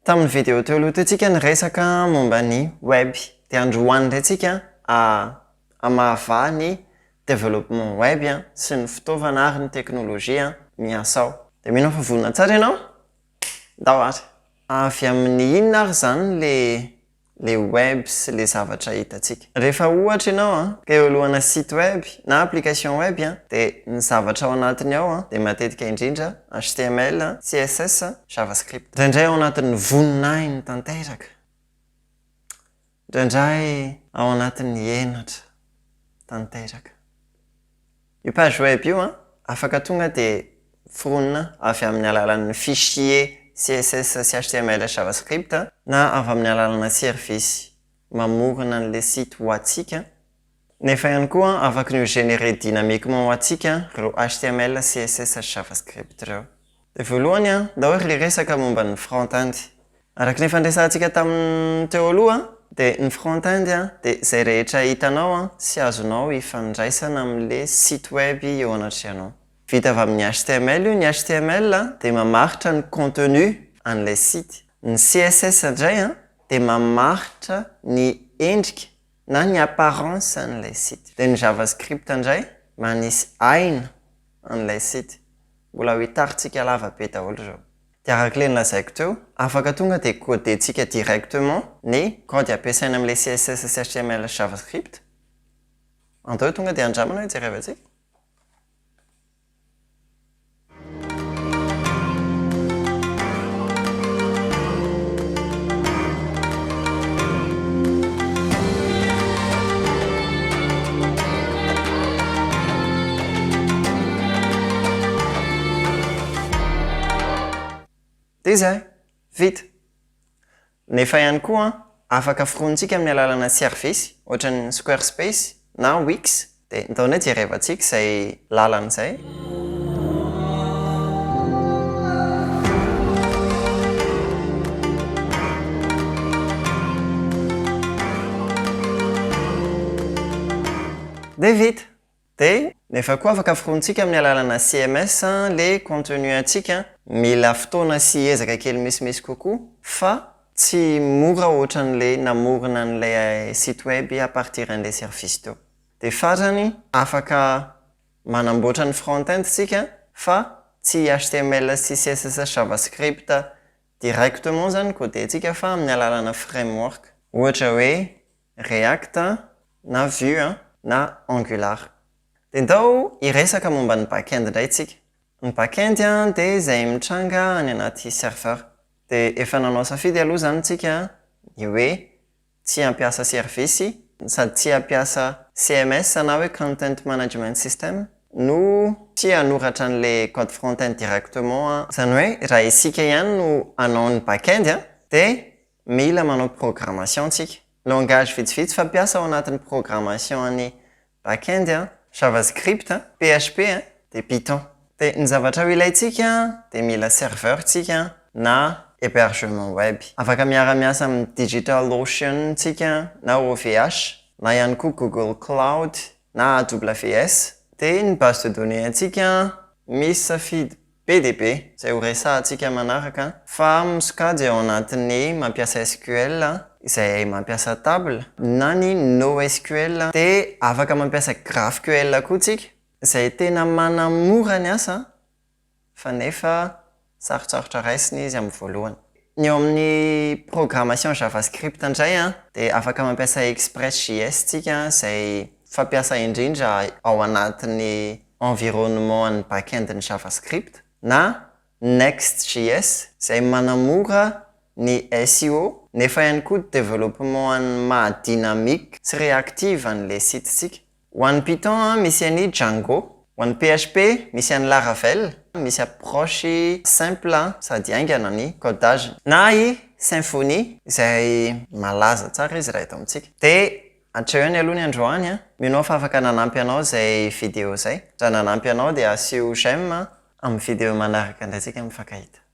Tamin'ny video teo aloha teo tsika niresaka momba ny web dia androany indray tsika hamahavaha ny développement web sy ny fitaovana ary ny teknolojia miasa ao. Dia mino aho fa vonona tsara ianao? Ndao ary! Avy amin'ny inona ary izany le le web sy le zavatra hitantsika. Rehefa ohatra ianao an, ka eo alohana site web na application web an, dia ny zavatra ao anatiny ao an, dia matetika indrindra html, css, javascript. Indraindray ao anatin'ny voninahiny tanteraka, indraindray ao anatin'ny henatra tanteraka. Io page web io an, afaka tonga dia foronina avy amin'ny alalan'ny fichier css sy html javascript na avy amin'ny alalana service mamorona an'ilay site ho antsika, nefa ihany koa afaka ny ho générer dynamiquement ho antsika ireo html, css sy javascript ireo. Dia voalohany an, ndao ary hiresaka momba ny front-end. Araka ny efa niresahantsika tamin'ny teo aloha dia ny front-end dia izay rehetra hitanao sy azonao ifandraisana amin'ilay site web eo anatrehanao. Vita avy amin'ny html io, ny html dia mamaritra ny contenu an'ilay site. Ny css indray dia mamaritra ny endrika na ny apparence an'ilay site. Dia ny javascript indray manisy aina an'ilay site. Mbola ho hitarintsika lava be daholo ireo. Dia araka ilay nolazaiko teo, afaka tonga dia coder-tsika directement ny code ampiasaina amin'ilay css sy html sy javascript. Andao tonga dia andramana hoe jerevantsika. Dia izay, vita. Nefa ihany koa afaka foronintsika amin'ny alalana service ohatran'ny Squarespace na Wix. Dia ndao indray jerevantsika izay lalana izay. Dia vita! Dia nefa koa afaka forontsika amin'ny alalana CMS le contenu antsika, mila fotoana sy ezaka kely misimisy kokoa fa tsy mora ohatran'le namorona an'ilay site web à partir an'ilay service teo. Dia farany afaka manamboatra ny front-end tsika fa tsy html sy css javascript directement zany coder-tsika fa amin'ny alalana framework. Ohatra hoe React na Vue na Angular. Dia ndao hiresaka momba ny back-end indray tsika. Ny back-end dia izay mitranga any anaty serveur. Dia efa nanao safidy aloha izany tsika ny hoe tsy hampiasa service sady tsy hampiasa CMS na hoe Content Management System no tsy hanoratra an'ilay code front-end directement. Izany hoe raha isika ihany no hanao ny back-end dia Mila manao programmation tsika. Langage vitsivitsy fampiasa ao anatin'ny programmation an'ny backend an, javascript, php dia python. Dia ny zavatra ho ilaintsika dia mila serveur tsika na hebergement web. Afaka miara-miasa amin'ny Digital Ocean tsika na OVH na ihany koa Google Cloud na AWS. Dia ny base de données antsika misy safidy Be dia be izay ho resahantsika manaraka fa misokajy ao anatin'ny mampiasa SQL izay mampiasa table na ny NoSQL dia afaka mampiasa GraphQL koa tsika izay tena manamora ny asa fa nefa sarotsarotra raisina izy amin'ny voalohany. Ny eo amin'ny programmation javascript indray dia afaka mampiasa Express JS tsika izay fampiasa indrindra ao anatin'ny environnement an'ny backend ny javascript na Next-JS izay manamora ny SEO nefa ihany koa développement an'ny maha dynamique sy réactive an'ilay site-ntsika. Ho an'ny Python misy an'i Django. Ho an'ny php misy an'i Laravel, misy approche simple sady haingana ny codage. Na i Symfony izay malaza tsara izy raha eto amintsika. Dia hatreo ihany aloha ny androany an! Mino aho fa afaka nanampy anao izay video izay. Raha nanampy anao dia asio j'aime. Amin'ny video manaraka indray tsika mifankahita.